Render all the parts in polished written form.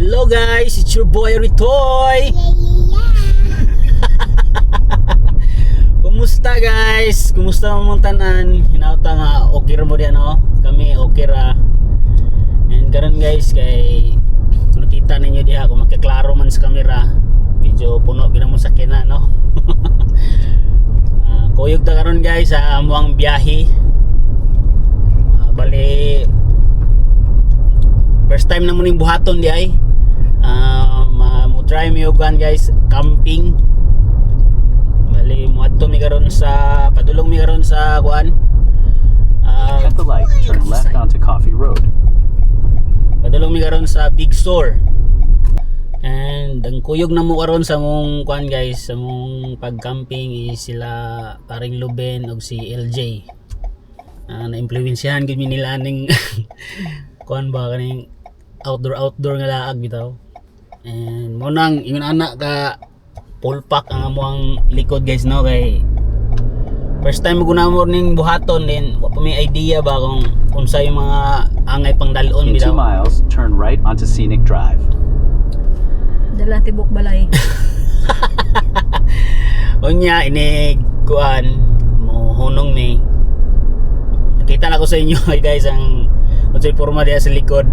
Hello guys, it's your boy Ritoy. Kumusta guys? Kumusta mo tanan? Hinauta nga okay ra mo diyan, no? Kami okay ra. And karon guys, kay kung nakita ninyo diha, kung makiklaro man sa kamera, medyo puno gina mo sa kina, no? Ah, kuyog ta karon guys sa amuang biyahe. Ah, bali first time na mo ning buhaton di ay. Ah, mo try mi og kuan guys, camping. Bali moadto mi karon sa padulong mi karon sa kuan. Ah, At the light, turn left onto Coffee Road. Padulong mi karon sa Big Sur. And ang kuyog na mo karon sa mong kuan guys, sa mong pag-camping is sila paring Luben og si LJ. Ah, na-impluwensyahan gid mi nila aning kuan ba, kaning outdoor outdoor nga laag bitaw. And mo nang ingon ana ka full pack ang amuang likod guys, no, kay first time mo gunamor ning buhaton din, wa pa may idea ba kung unsa yung mga angay pangdalon In bitaw. 2 miles, turn right onto Scenic Drive. Dala tibok balay. Unya inig kuan mo hunong mi. Nakita na ko sa inyo guys ang unsay porma diha sa likod.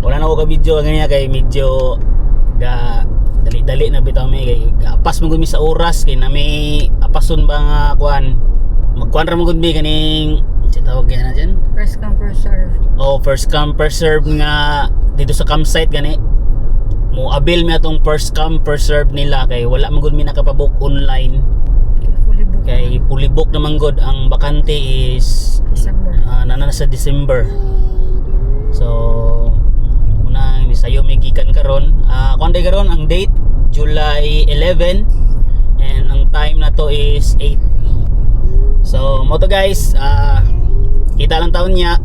Wala na ko ka video ganyan kay medyo ga dali-dali na bitaw mi kay apas man gud mi sa oras kay na may apason ba nga kuan. Magkuan ra man gud mi kaning si tawag yan na dyan? First come, first serve. Oh, first come first serve nga dito sa campsite gani. Mo avail mi atong first come first serve nila kay wala man gud mi nakapabook online. Kay fully booked. Kay fully book naman gud ang bakante is December. Nana sa December. So una ni sayo mi gikan karon. Ah, kuan day karon ang date July 11 and ang time na to is 8. So mo to guys, kita lang taon niya.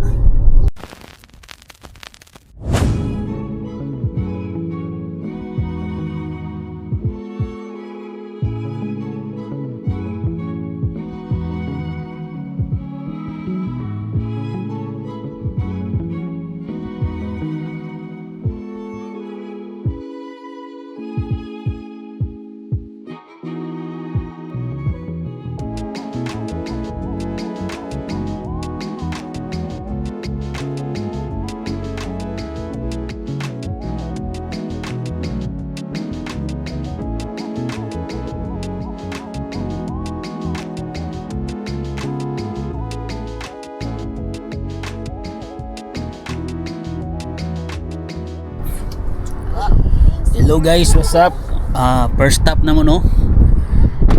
Hello guys, what's up? Ah, first stop na mo, no.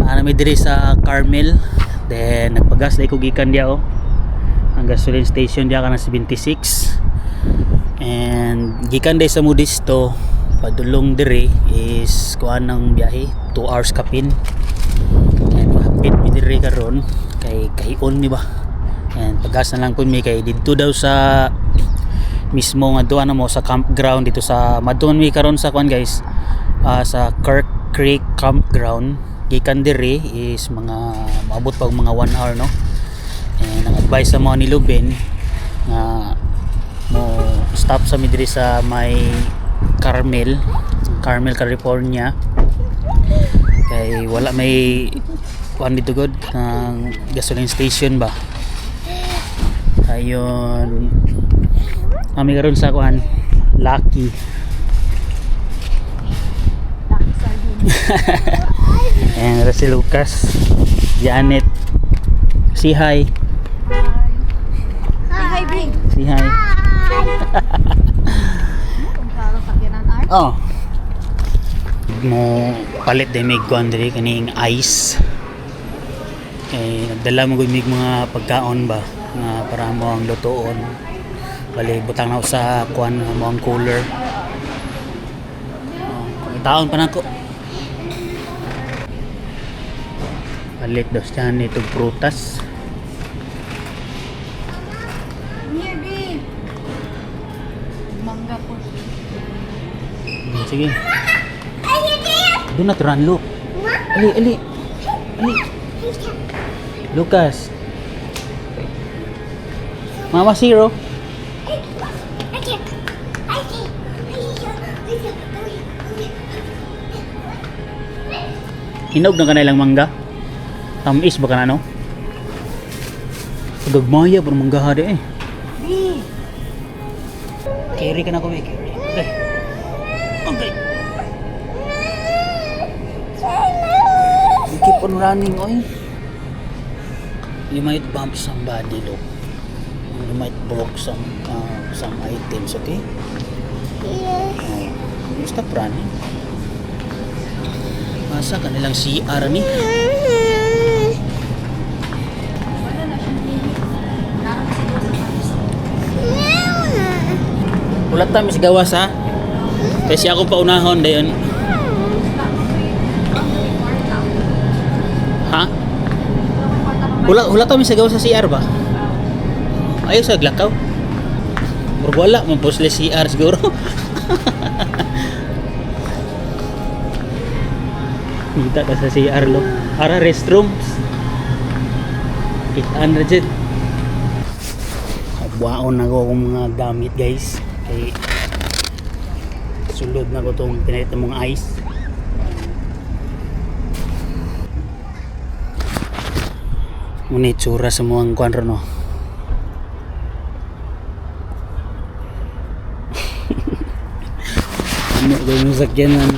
Ah, nami diri sa Carmel. Then nagpagas na ko gikan diya oh. Ang gasoline station diya kana 76. And gikan day sa Modesto padulong diri is kuan ng biyahe 2 hours kapin. And hapit mi diri karon kay kayon mi ba. And pagas na lang pud mi kay didto daw sa mismo nga duwa na mo sa campground dito sa madun mi karon sa kuan guys, sa Kirk Creek Campground. Gikan diri is mga maabot pa og mga 1 hour, no? And ang advice sa mga ni Lubin nga mo stop sa mi diri sa may Carmel, Carmel, California kay wala may kuan dito god ng gasoline station ba. Ayun kami karon sa kuan, Lucky. Lucky sardine. And si Lucas, Janet. Say hi. Hi. Hi, Bing. Say hi. Kung klaro sa kinan ar. Oh. Mo palit din mig kuan diri kaning ice. Kay nagdala mo gud mig mga pagkaon ba nga para mo ang lutoon. Bali butang na ako sa kuan mo ang cooler. Oh, taon pa nako. Palit daw siya nito prutas. Here, Bing. Mangga po. Sige. Do not run, look. Ali, ali. Ali. Lucas. Mama Zero. Hinog na kanilang mangga. Tamis ba ka na, no? Pagagmaya pero mangga hada eh. B. Carry ka na ko, eh. Carry. Okay. Okay. You keep on running, oy. You might bump somebody, look. You might broke some items, okay? Yes. Oh, you stop running. Asa kanilang CR ni? Wala na siyang hihi. Narang siguro sa tapos. Wala ta mis gawas ha. Kasi akong paunahon dayon. Ha? Wala ta mis gawas sa CR ba? Ayaw sa glakaw. Murag wala man po sila CR siguro. Kita ka sa CR lo. Ara restrooms. Kitaan ra jud. Buwaon na ko akong mga gamit, guys. Kay sulod na ko tong pinalit ng mga ice. Muna itsura sa mga kuan ron, no. Ano ko yung sakyanan?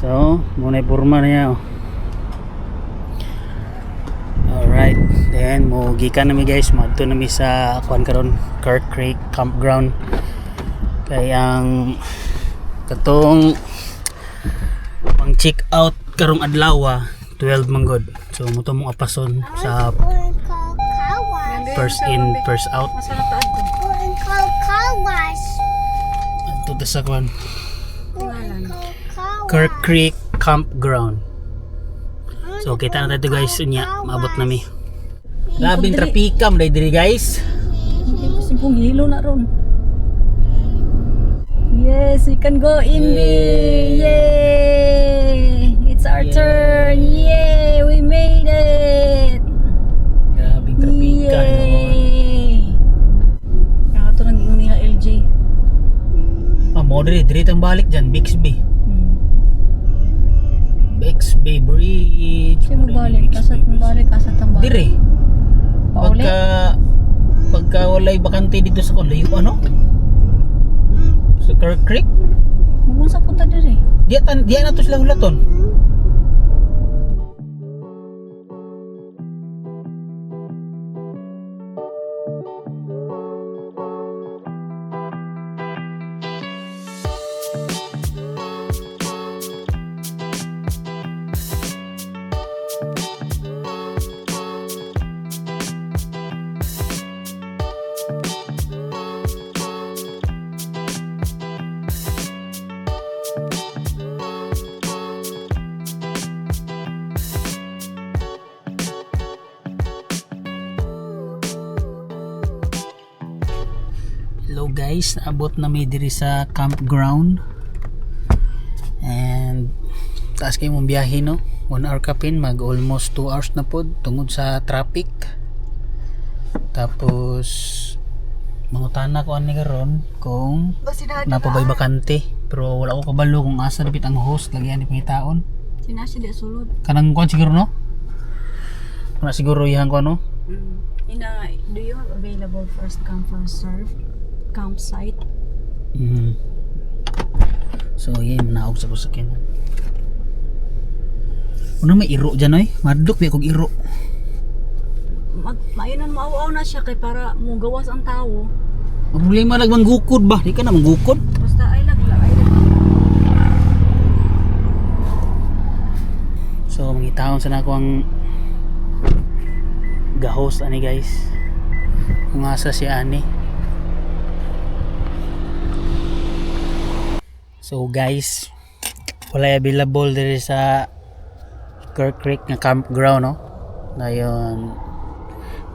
So, muna porma na niya. Oh. Alright, then mo gikan na mi, guys, moadto na mi sa kuan karon, Kirk Creek Campground. Kay ang katong pang check out karong adlaw 12 man gud. So mo to mong apason sa Going call car wash. first in first out. Masarap taad ko. Going call car wash. Adto ta sa kuan Going call car wash. Kirk Creek Campground. So kita na tayo, guys, unya maabot na mi. Labing trapika mo diri, guys. Simpong hilo na ron. Yes, we can go in, B. Yay! It's our Yay. turn. Yay! We made it. Grabing trapika no. Yay! Kaya ito naging nila LJ. Ah, mo diri diri tang balik diyan, Bixby. Bixby Bridge. Siya mo balik, Bixby kasat mo Bridge. balik, kasat ang balik. Diri. Pauli? Pagka walay bakante dito sa kon layo ano? Sa Kirk Creek. Magunsa punta diri. Diya na to sila hulaton. Hello guys, naabot na mi diri sa campground. And taas kayo mong biyahe no. 1 hour kapin, mag almost 2 hours na pod tungod sa traffic. Tapos mangutana ko ani karon kung napabay bakante pero wala ko kabalo kung asa dapit ang host lagi ani pangitaon. Sinasya di sulod. Kanang kuan siguro no? Kuna siguro iyang kuan no? Ina, do you have available first come first serve campsite? So, yun, naog sa kusakyan. Ano may iro dyan, oy? Madlok, di akong iro. Mag mainon maaw na siya kay para mo gawas ang tawo. Ang problema lang manggukod ba? Di ka na manggukod. Basta ay nagla ay nag. So, mangitaon sa nako ang ga-host ani, guys. Kung asa si ani. So, guys, wala available diri sa Kirk Creek nga campground, no? Ngayon,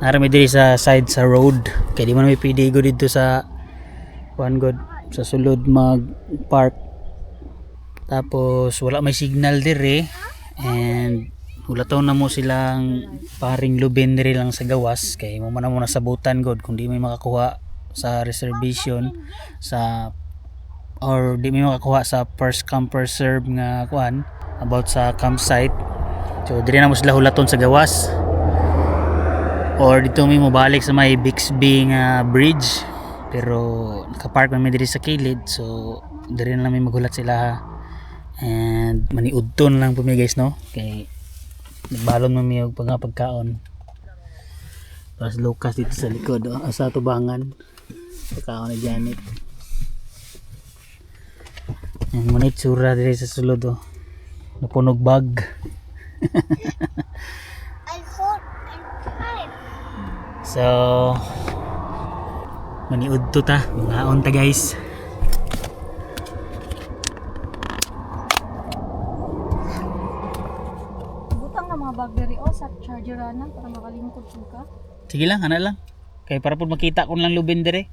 narami diri sa side sa road. Kaya di man may pwede go dito sa one good sa sulod mag park. Tapos wala may signal diri and Hulaton na mo silang paring Luben diri lang sa gawas kay mo man mo nasabutan god kung di may makakuha sa reservation sa or di may makakuha sa first come first serve nga kuan about sa campsite. So diri na mo sila hulaton sa gawas. Or dito may mobalik sa may Bixby nga bridge pero nakapark man mi diri sa kilid, so diri na lang may maghulat sila ha. And maniudton lang po mi guys, no, kay nagbalon man mi og pag pagkaon. Tapos Lucas dito sa likod, oh, sa tubangan pagkaon ni Janet. Ang muna itsura diri sa sulod, oh, napunog bag. I hold and climb. So, maniudto ta, mangaon ta guys. Butang na mga bag diri oh sa charger ana para makalingkod pud ka. Sige lang, ana lang. Kay para po makita ko lang lubin dire.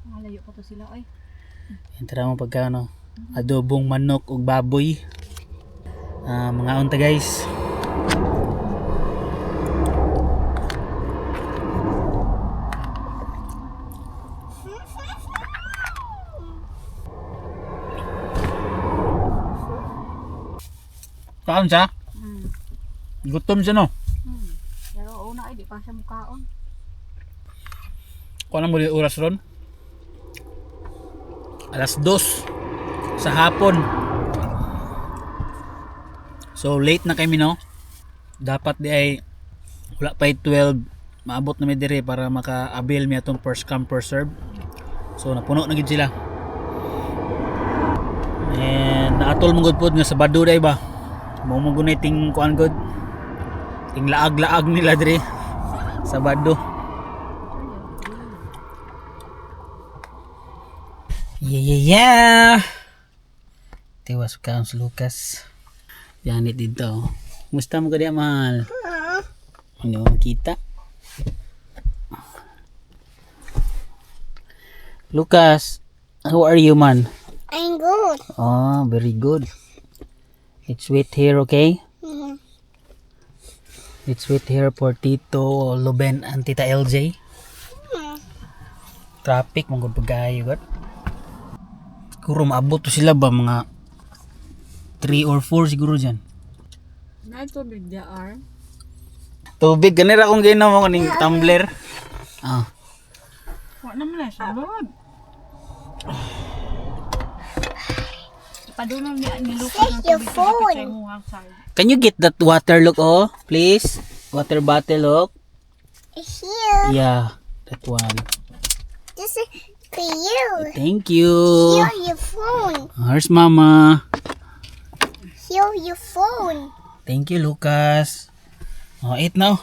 Malayo pa to sila ay. Entra mo pagka ano, adobong manok ug baboy. Ah, mangaon ta guys. Kaon siya? Gutom siya, no? Pero una ay di pa siya mukaon. Kung ano mo di oras ron? 2:00 sa hapon. So late na kami, no? Dapat di ay wala pa 12 maabot na mi dire para maka-avail mi atong first come first serve. So napuno na gid sila. And naatol mo gud pod nga Sabado day ba. Mo mo gunay ting kuan gud. Ting laag-laag nila dire. Sabado. Yeah. Tiwas ka si Lucas. Yanit dito. Kumusta mo ka diya, mahal? Hindi mo makita. Lucas, how are you, man? I'm good. Oh, very good. Let's wait here, okay? Mhm. Let's wait here for Tito Luben and Tita LJ. Traffic, mong pagkayo, God. Siguro maabot to sila ba mga 3 or 4 siguro dyan. Na tubig di ar. Tubig, ganira akong ginawa ko ning tumbler. Ah, Wa naman na siya. Ipadulong ni Lucas Take your phone. imong side. Can you get that water, look, oh, please? Water bottle, look. Here. Yeah, that one. This is for you. Thank you. Here your phone. Here's mama. Here your phone. Thank you, Lucas. Oh, eat now.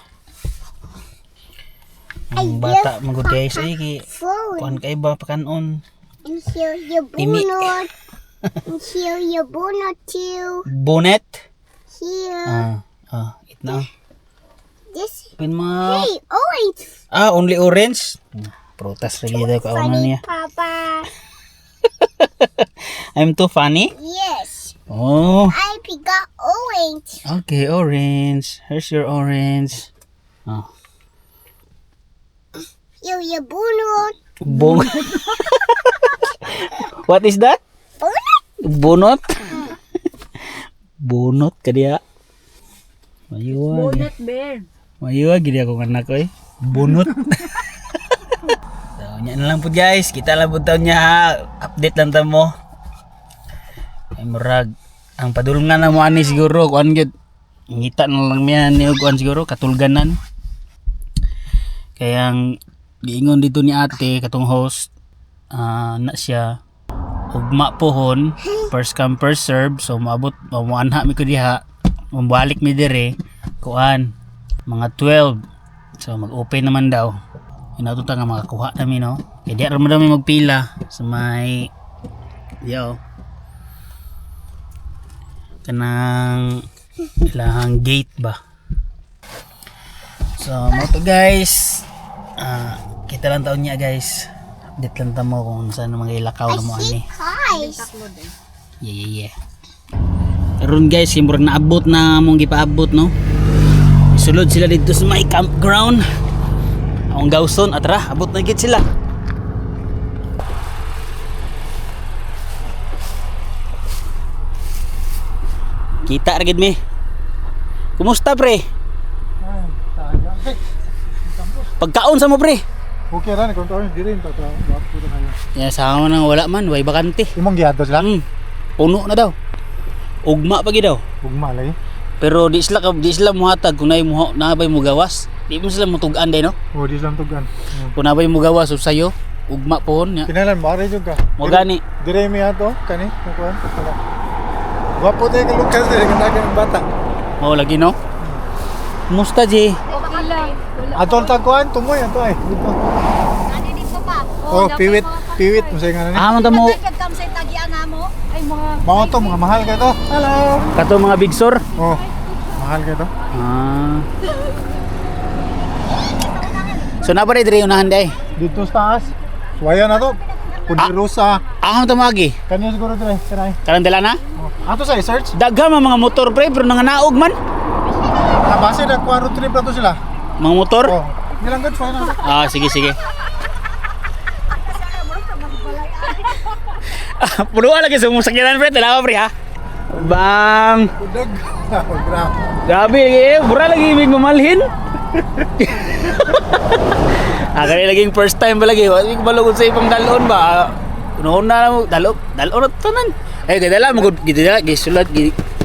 Ang bata magud guys ay kay Phone. kuan kay ba pakanon. And here your Timi. bonnet. And here your bonnet too. Bonnet. Here. Ah, eat now. This. Pin mo. Hey, orange. Ah, only orange. Prutas lagi daw ka Funny, niya. Papa. I'm too funny. Yes. Oh, I pick up orange. okay, orange. Here's your orange. Ah, Here your bonnet. bong. What is that? Bonnet. Bunot? Bunot ka diya. Mayuwag. Bonnet bear. Mayuwag gid ako anak ko eh. Bunot. So, nya na lang po guys. Kita lang po taon niya ha. Update lang ta mo. Ay murag ang padulngan na mo ani siguro kuan gyud. Ngita na lang miya ni og kuan siguro katulganan. Kaya ang giingon dito ni ate katong host, ah, na siya ugma pohon, first come first serve, so maabot mamuanha mi ko diha, mabalik mi dire kuan mga 12, so mag-open naman daw. Inato ta nga makakuha nami, no, kay di ra man daw mi magpila sa may yo kanang ilahang gate ba. So mo to guys, ah, kita lang taon niya guys, update lang ta mo kung saan mga ilakaw na mo ani. Cars. Yeah. Karon guys, kay murag naabot na among gipaabot, no. Isulod sila dito sa may campground. Akong gawson, atra, abot na gid sila. Kita ra gid mi. Kumusta, pre? Pagkaon sa mo, pre. Okay ra ni kung tawag diri ta ta gapo ta kayo. Yan sa nang wala man, way bakante. Imong giadto sila. Puno na daw. Ugma pa gid daw. Ugma lagi. Pero di sila muhatag kung naay mo nabay mo gawas. Di mo sila mutugan day, no. O di sila tugan. Kung nabay mo gawas ug sayo, ugma pohon nya. Kinahanglan mo jud ka. Mo gani. Dire mi ato kani kuan. Gwapo tayo ka Lucas dire kanaga ang bata. Mao lagi, no. Kumusta, Ji? Okay lang. Ato ang tagkuan tumoy ato ay. Dito. Ano dito pa? Oh, piwit, piwit mo sa nga ni. Ah, man ta mo Ay, mga Mao to mga mahal kay to. Hello. kato mga Big Sur. Oh, mahal kay to. Ah. So na pa diri unahan day. Dito sa taas. Suwayan na to. Ponderosa. Ah, man ta mo agi. Kaniyo siguro dire, kanay. Karang dala na? Oh. Ato sa search. Daghan man mga motor, pre, pero nanganaog man. Ah, base na kuan road trip na to sila. Mga motor. Oh, nilang good fine na. Ah, sige, sige. Puno lagi sa mong sakyanan, pre. Dalawa, pre, ha? Bang! Kudag. Grabe. Grabe, eh. Mura lagi ibig mamalhin. Ah, kani laging first time ba lagi? Wala balog sa ibang dalon ba? Ah, Noon na mo, dalo, dalon na tanan. Eh, kay dala mo gud, gidala, gisulat,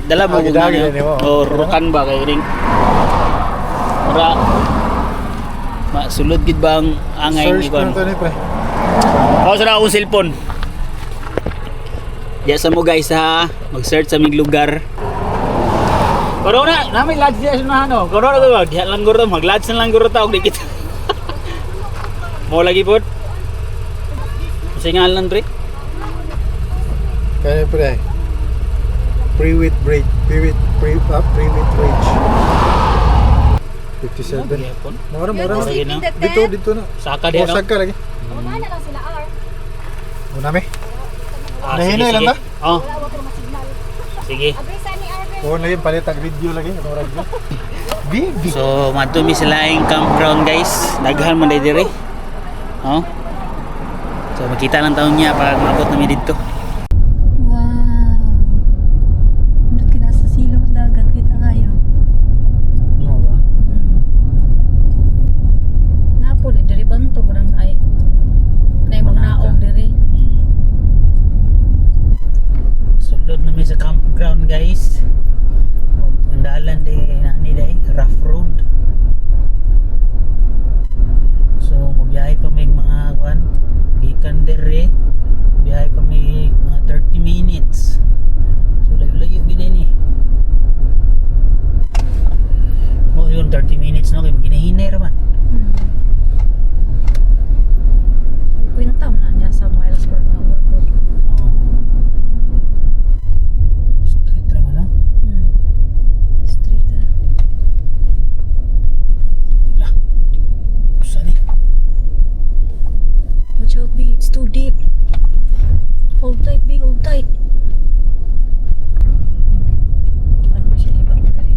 dala mo Ah, gud gidala, na gid nimo. Oh, rukan ba kay ring. Mura masulod gid ba ang angay ni Search kon? ko na to ni pre. Ako sa akong cellphone. Diya sa mo guys ha, mag-search sa aming lugar. Corona, nami lodge diya sa unahan oh. Corona ko ba? Diya lang guro, mag-lodge na lang guro ta og di kita. Mo lagi pod. Kasi nga lang, pre. Kaya pre. Prewitt Bridge. Prewitt pre Prewitt Bridge. 57. Mura mura. Mura gid na. Dito dito na. Saka diya Oh, no. saka lagi. Una na lang sila, R. Muna mi. Ah, sige, Nahinay lang sige. ba? Oh, Wala, wa pero masignal. sige. Abri sa ni R. Oh, lagi palit tag video lagi atong radio. Bibi. So, madto mi sila yung campground guys. Daghan man day dire. Oh. So, makita lang taon niya pag maabot na mi didto. Wow. Nandun ka sa silong dagat kita kayo. Mo ba? Napoli, diri bantog rang ay. Nay mga naog diri. Sulod na mi sa campground guys. Ang dalan di nani day, rough road. So mobiyahe pa mig mga kwan gikan diri. Biyahe pa mig mga 30 minutes. So layo-layo gid ni. Mo yun 30 minutes no kay ginahinay ra man. Kwenta mo na niya sa miles per hour ko. Oh. Straight ra man no? Straight ah. Lah. Usa ni. Watch out, B. It's too deep. Hold tight, B. Hold tight. Ano siya di ba? Diri.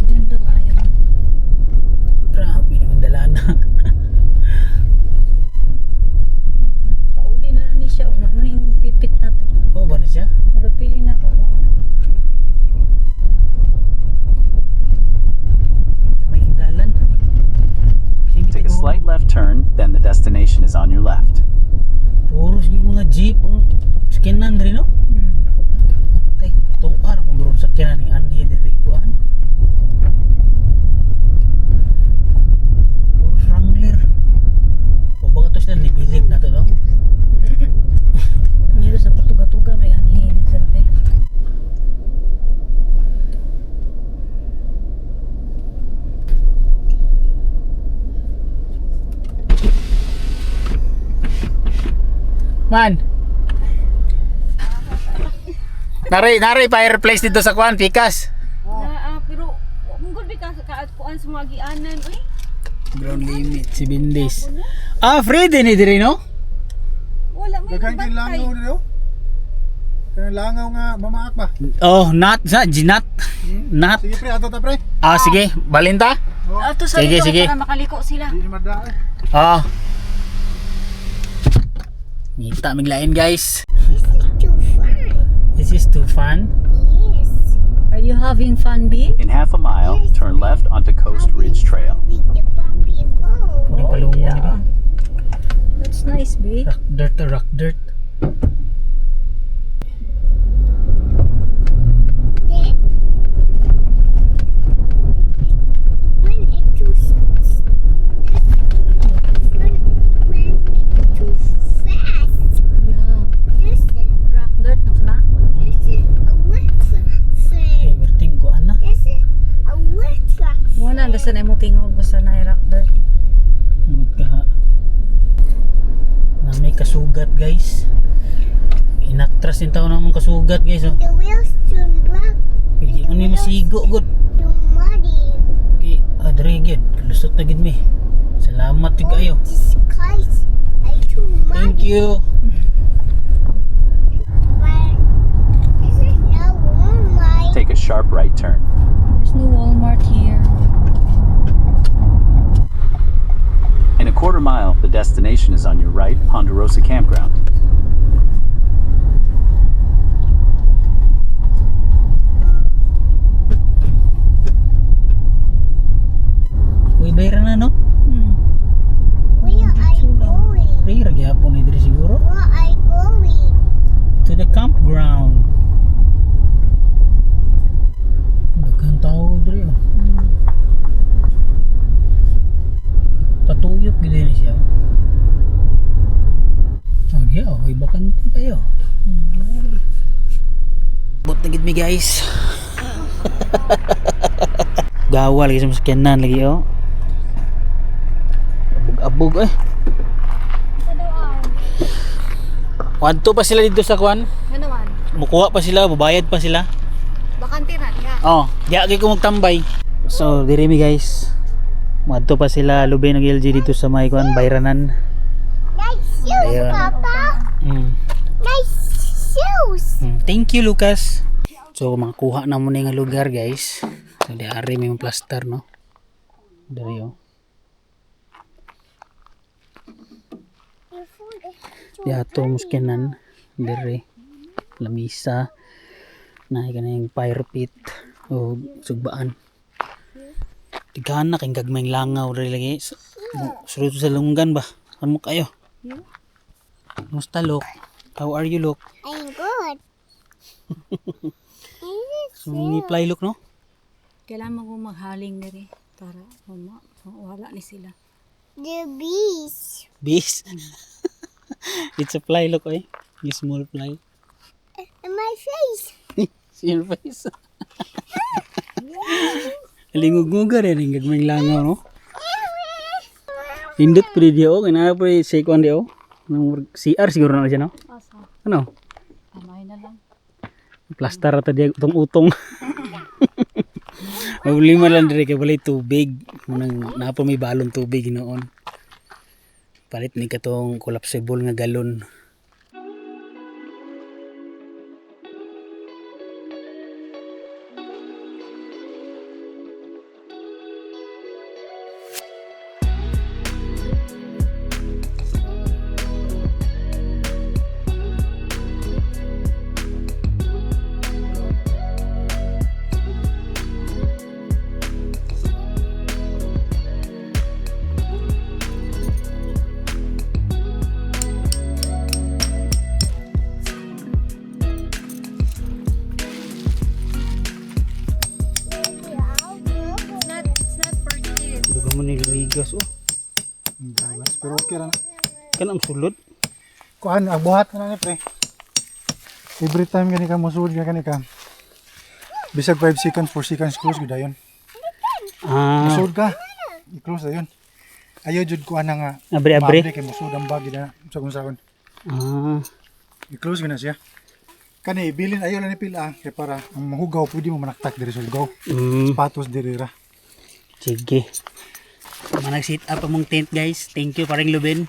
Ganda kayo. Grabe naman dalana. Pauli na lang ni siya. Huwag mo na yung pipit na to. Oo ba na siya? Murag pili na ako. Oo na. May dalan. Take a slight left turn, then the destination is on your left. Puro sige mga jeep ang sakyanan diri no. Tay tuar mo guro sakyanan ni anhi diri kuan. Puro Wrangler. O baka to sila nibilib na to no. Dito sa patuga-tuga may anhi sila eh. Man. Nari nari fireplace dito sa kuan pikas. Na, pero mungkod bi ka kaat kuan sa mga gianan uy. Ground limit 7 days. Ah, free din ni diri no? Wala may Daghan kay langaw dito. Kanang langaw nga mamaak ba? Oh, not sa ginat. Not. Sige pre, ato ta pre. Ah, sige, balinta. Ato sa Sige, dito sige. para makaliko sila. Di ni madaa. Eh. Ah. Ngita miglain, guys. This is too fun. This is too fun. Yes. Are you having fun, B? In half a mile, turn left onto Coast Ridge Trail. With the bumpy road. Pwede palungon, di ba? That's nice, B. Rock dirt to rock dirt. The, when it too when it too fast. Yeah. This is Rock dirt na. this is a wet Okay, thing. berting kuan na. This is a wet Muna, basta na mo tingog basta na rock dirt. Magka na may kasugat, guys. Inatras din tao namang kasugat, guys. Oh. The wheels too rock Hindi ko ni masigo gud. too muddy. Kay adre gid, lusot na gid mi. Salamat jud kayo. This cars are too Thank muddy. you. But this is no warm light. Take a sharp right turn. There's no Walmart here. In a quarter mile, the destination is on your right, Ponderosa Campground. Uy, bayra na no? Where are you going? Pre, ra gyapon ni diri siguro. Where are you going? To the campground. Daghang tao diri oh. Patuyok gid ni siya. Oh, diya oh, may bakante kayo. Bot na gid mi, guys. Gawa lagi sa masakyanan lagi oh. Abog-abog eh. Wadto pa sila dito sa kuan. Ano man? Mukuha pa sila, babayad pa sila. Bakante na niya. Oh, diya kay ko magtambay. So, diri mi, guys. Muadto pa sila lubi ng LG dito sa may kuan bayranan. Nice shoes, Ayun. Papa. Nice shoes. Thank you, Lucas. So, makakuha na mo na yung lugar, guys. So, di ari may mga plaster, no? Dari, oh. Your food is too Di ato muskinan. Diri. Lamisa. Na ka na yung fire pit. O sugbaan. Tigaan na kayong gagmayng langaw diri lagi. Sulod sa lunggan ba? Amo kayo. Musta, Lok? How are you, Lok? I'm good. So, ni fly, Lok, no? Kailangan mo maghaling diri para wala ni sila. The bees. Bees. It's a fly, look, eh. You small fly. In my face. See your face. Lingog-nguga rin ang gagmayng langaw, no? Indot pa di oh. Kaya pa di say kuan di oh. Nang CR siguro na siya, no? Asa? Ano? Kamay na lang. Plaster ata di utong-utong. Problema lang dire kay walay tubig. Munang napa may balon tubig noon. Palit ni katong collapsible nga galon. It's not for kids. Duga mo ni lumigas oh. Ang gawas, pero okay ra na. Kanang sulod. Kuan, ang buhat na ni pre. Every time gani ka mosulod ka gani ka. Bisag 5 seconds, 4 seconds close gud dayon. Ah, Mosulod ka. I-close dayon. Ayaw jud kuan na nga. abre-abre. Maabri kay mosulod ang bag gid na sa kung saon. Ah, I-close gud na siya. Kani ibilin ayaw lang ni pila kay para ang mahugaw pwede mo manaktak diri sa hugaw. Sapatos diri ra. Sige. Manag sit up among tent, guys. Thank you paring Lubin.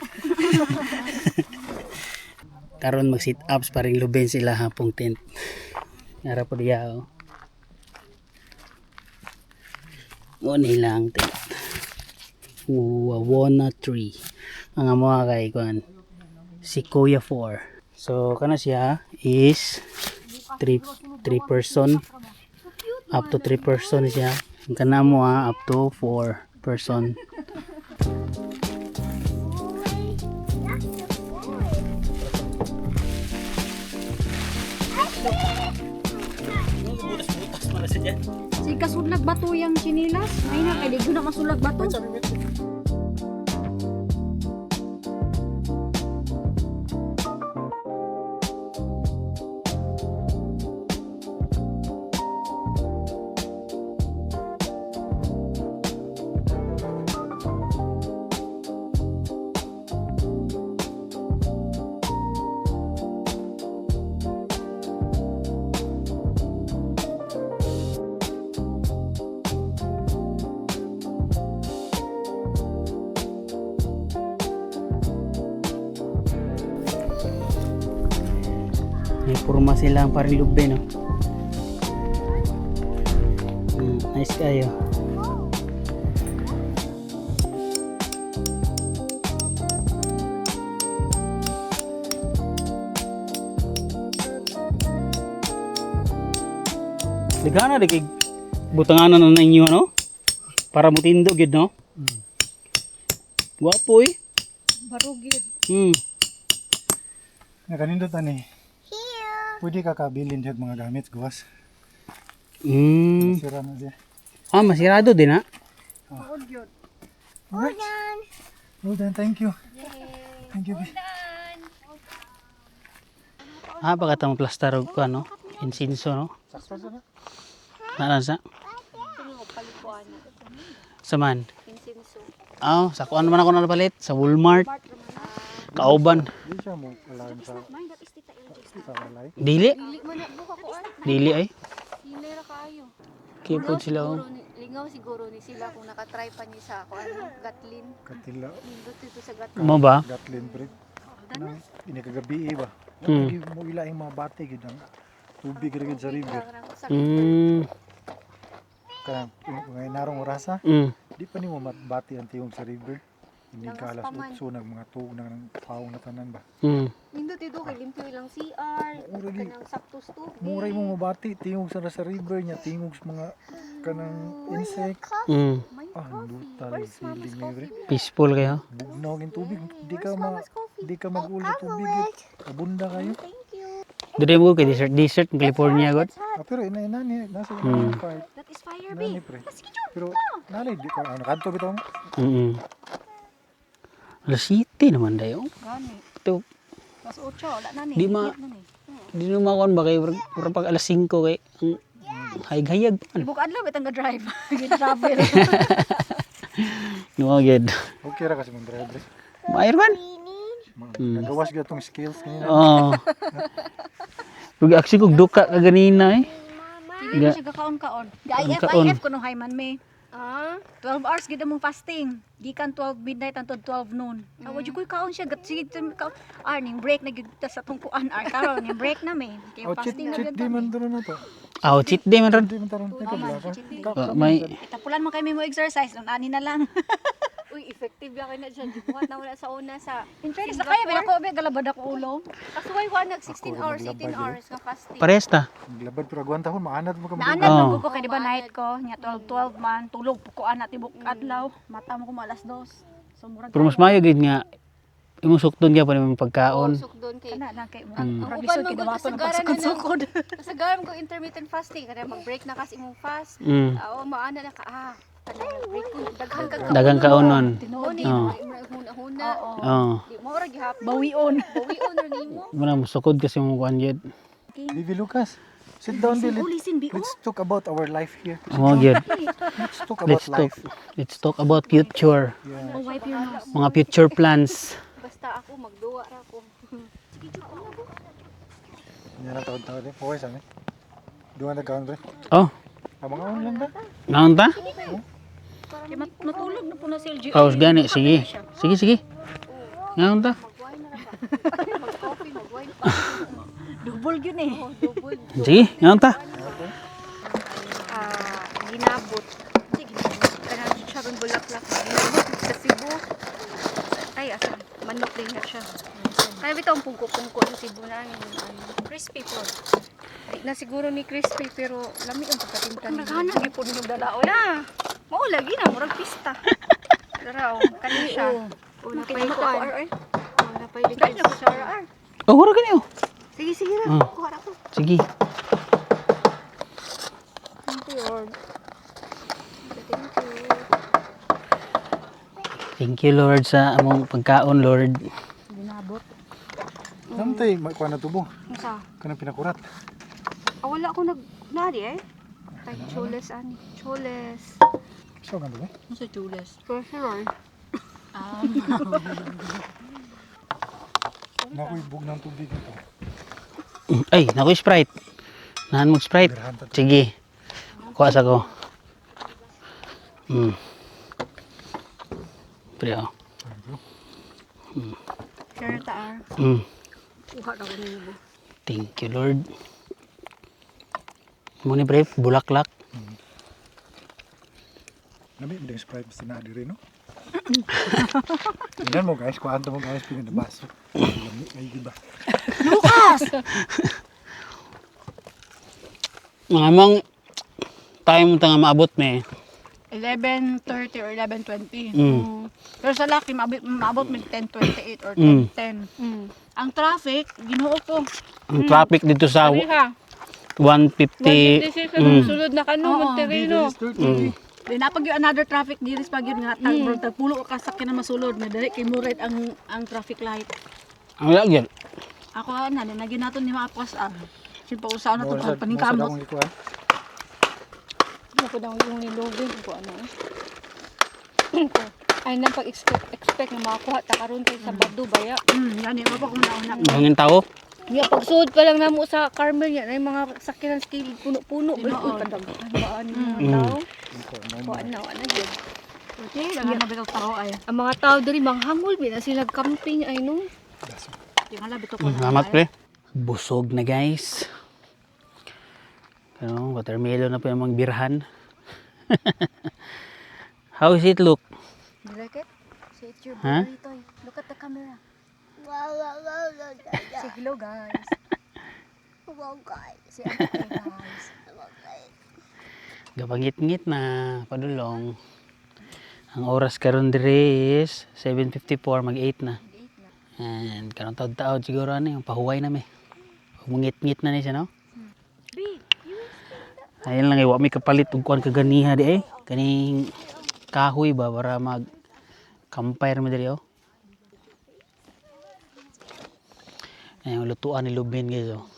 Karon mag sit ups paring luben sila hapong tent. Nara po diya oh. Mo nilang tent. Wawona tree. Ang mga kay kuan Sequoia 4. So kana siya is 3 3 person, up to 3 person siya. Ang kana mo ah, up to 4 person. Butas-butas mala siya dyan. Si kasulag bato yung chinilas. Ay na, kay di ko na masulag bato. May purma sila ang paring lube, no? Nice kayo. Dagana di kay butanganan na ninyo, no? Para mutindo gid, no? Gwapo eh. Barugid. Nga kanindot ani. Pwede ka kabilin diha mga gamit gawas. Sira na siya. Ah, masirado din ha? Alright. Well done, thank you. Thank you. Bi. Ah, baka tamo plastar og ano, insinso, no? Sakto sa na. Naan sa? Sa man? Ah, sa kuan man ako napalit sa Walmart. Kauban. Di siya mo alarm sa sa walay. Dili. Dili man na buka ko an. Dili ay. Hinay ra kaayo. Kipod sila oh. Siguro ni- Lingaw siguro ni sila kung nakatry pa ni sa ako ano, Gatlin. Katila Nindot dito sa Gatlin. Mo ba? Gatlin pre. Nang ini kagabi ba. Mo ila ang mga bate gid ang tubig ra gid sa river. Sa Kanang ngay narong orasa, di pa nimo mabati ang tingog sa river. Hindi ka alas 8 nag mga tuog na ng paong na tanan ba. Nindot dito kay limpyo ilang CR. Mura gi. Kanang sakto tubig. Muray mo mabati tingog sa river niya, tingog sa mga kanang insect. May Ah, coffee. brutal Where's mama's feeling eh, pre. coffee? Peaceful kayo. Bugnaw ang tubig, di ka Where's ma mama's coffee? di ka mag-ulo tubig. Eh. Abunda kayo. Thank you. Dire mo kay dessert dessert ng California god. Ah, pero ina ina ni nasa ina part. That is fire, Nani babe. pre. Pero nalay di ko ano kadto bitaw mo. Alas 7 naman dayo. Gani. Ito, Mas 8, wala na ni. Di ma- Init na ni. di naman kuan ba kay murag pag alas 5 kay ang hayag-hayag pa man. Ibuk adlaw bitang ga-drive. Ga-travel. No gid. Okay ra kasi mong driver. Maayar man. Nagawas gyud tong skills kanina. Oo. Pag aksi kog duka ka ganina eh. Sige na siya gakaon-kaon. Ga-IF Kaon-kaon. IF kuno hay man me. Ah, 12 hours gid among fasting. Gikan 12 midnight until 12 noon. Mm. Awa jud koy kaon siya. Sige kaon. Ar ning break na gyud ta sa tong kuan ar karon ning break na me. Kay Oh, cheat, fasting na cheat gyud day ta. man doon na to. Aw, cheat day man ron. Cheat day man taron. Ay, kabila ka. May Itapulan man kay mo exercise nun ani na lang. Uy, effective ya kay na dyan. Gibuhat na wala sa una sa In fairness na kaya ako be galabad ako ulo. Kasuway wa nag 16 Ako, hours, naglabay 18 eh. hours nga fasting. Parehas ta. Naglabad pero agwanta ko maanad mo ka mag- Naanad Oo. man ko kay di ba night ko nya 12 12 man tulog po ko ana tibok adlaw mata mo ko alas 2. So murag Pero mas maayo gid nga imong sukton gyapon imong pagkaon. Usok doon kay kana lang kay murag Ang murag uban lisod man kay gud dawaton ang kasagaran na pagsukod-sukod. Kasagaran ko intermittent fasting kada mag-break na kasi imong fast. Oo, maana na ka ah. Kanang break ko daghan kag Daghang kaonon. Tinuod Ni Oo. huna. Oo. Oo. Di mo ra gihapon. Bawion. Bawion ra nimo. Muna musukod kasi mong kuan gyud. Bibi Lucas, sit down, Bibi. Ulisin bi. Let's talk about our life here. Mo gyud. Let's talk about Let's talk. life. Let's talk about future. Yeah. Oh, wipe your nose. Mga future plans. Basta ako magduwa ra ko. Yan ang taon-taon eh. Okay sa amin. Duha na kaon pre. Oh, Ah, mga on lang ba? naon ta? Kay matulog na po na si LG. Oh, gani sige. Sige, sige. Naon ta? Magway na ra ba. Mag-coffee, mag Wine pa. Double yun eh. Oh, double. Sige, ngayon ta. Ah, ginabot. Sige, kanang chicharon bulaklak. Ginabot sa Cebu. Ay, asa? Manok din na siya. Kaya bitaw ang pungko-pungko sa Cebu na ano, ano, crispy po. Di na siguro ni crispy pero lami ang pagkatinta niya. Nagana gyud po ninyong dala oy. Na, mao lagi na murag pista. Dara oh, kani siya. Oh, napay Kinamot ako kuan. ar oy. Oh, napay Dali na ko sa ar. Oh, hura ganyo. Sige, sige ra. Ah. Kuha ra ko. Sige. Thank you, Lord. Thank you. Thank you, Lord, sa among pagkaon, Lord. Ginabot. Namtay, makuha na tubo. Unsa? Kanang pinakurat. Ah, wala ako nag nari eh. Ay, choles ani. Choles. So, ganun ba? Sa chules. Casserole. Ah. Nakoy bug ng tubig ito. Ay, naku, Sprite. Nahan mo Sprite. Birhan ta to. Sige. Kuha sa ko. Pre, oh. Sure ta ar. Kuha ra ko nimo. Thank you, Lord. Mo ni pre, bulaklak. Nami, hindi Sprite basta na diri, no? Tingnan mo guys, kuhaan to mo guys, pinanabaso. Lami, ay, di ba? Mga mong time ta nga maabot me. 11:30 or 11:20. Pero sa laki maabot, maabot mig 10:28 or 10:10. Ang traffic, Ginoo ko. Ang traffic dito sa Sabi ka, 150. 156 mm. Sulod na kano, Monterino. Di na pag yung another traffic diris pag yun nga tag mm. tagpulo ka sakyan na masulod na dali kay murid ang traffic light. Ang lagi. Ako na na ginaton ni maapos ah. Simpa usaw na to Mao sa- mao sa paningkamot. dakong gikuha. Ano ko daw yung nilogin ko ano. Eh. Ay nang pag-expect expect na makakuha ta karon kay Sabado baya. Gani mo pa kung nauna. Ang tao. Ya pagsud pa lang namo sa Carmel yan ay mga sakyanan sa kilid puno-puno ba uy kadaghan ba ani mga tao. Kuan na wala gyud. Okay, daghan na bitaw tao ay. Ang mga tao diri manghangol bi na sila camping ay no. Tingala bitaw ko. Salamat pre. Busog na guys. Ano, watermelon na po yung mga birhan. How is it look? You like it? Say it's your Huh? burrito. Look at the camera. Wow, wow, wow, wow, wow, Say hello guys. wow, guys. Say I'm okay guys. Wow, guys. Gapangit-ngit na padulong. Ang oras karon diri is 7:54, mag 8 na. And karon taod-taod siguro ano yung pahuway na mi. Mungit-ngit na ni siya no. Ayun lang eh, wa mi kapalit og kuan kaganiha di eh. Kaning kahoy ba para mag campfire mi diri oh. Ayun, lutuan ni Lubin guys oh.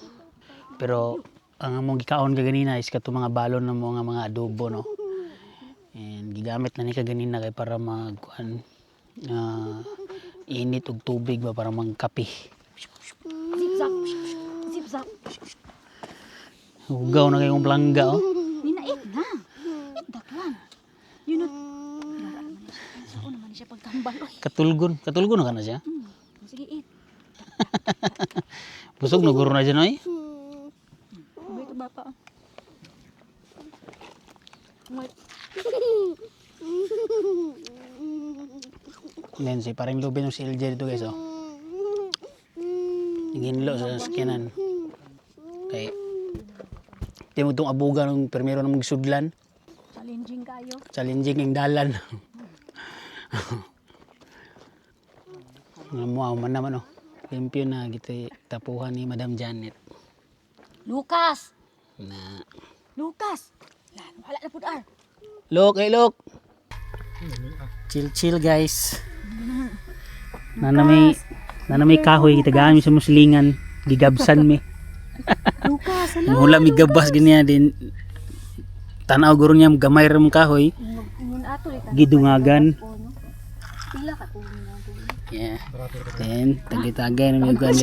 Pero ang among gikaon kaganina is kato mga balon ng mga adobo no. And gigamit na ni kaganina kay para mag kuan ah, init og tubig ba para mangkape. Zip zap. Zip zap. Hugaw na kayong plangga oh. Nina eat na. Eat that one. You know. Yara naman na siya. Sao naman na siya pagtambal oy. Katulgon, katulgon na ka na siya. Sige eat. Busog na guro na siya noy. Wait ba pa. Then si parang lubin ng si LJ dito guys oh. Ginlo sa sakyanan. Kay di mo itong abuga ng primero na magsudlan. Challenging kayo. Challenging ang dalan. Nga mo man naman oh. Limpyo na kita tapuhan ni Madam Janet. Lucas. Na Lucas. Lan, wala na pud ar. Look, hey look. Chill chill guys. Nana may kahoy kita gamit sa muslingan, gigabsan mi. Lucas, hala. Mula mi gabas ganyan din. Tanaw guro niya gamay ra mong kahoy, Ingon ato eh. gidungagan. Pila ka tulo na. Yeah. Then tagay-tagay na mi guys.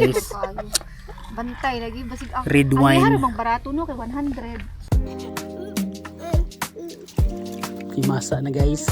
Bantay lagi basig ang Red Ang wine. laro bang barato no kay 100. Imasa na guys.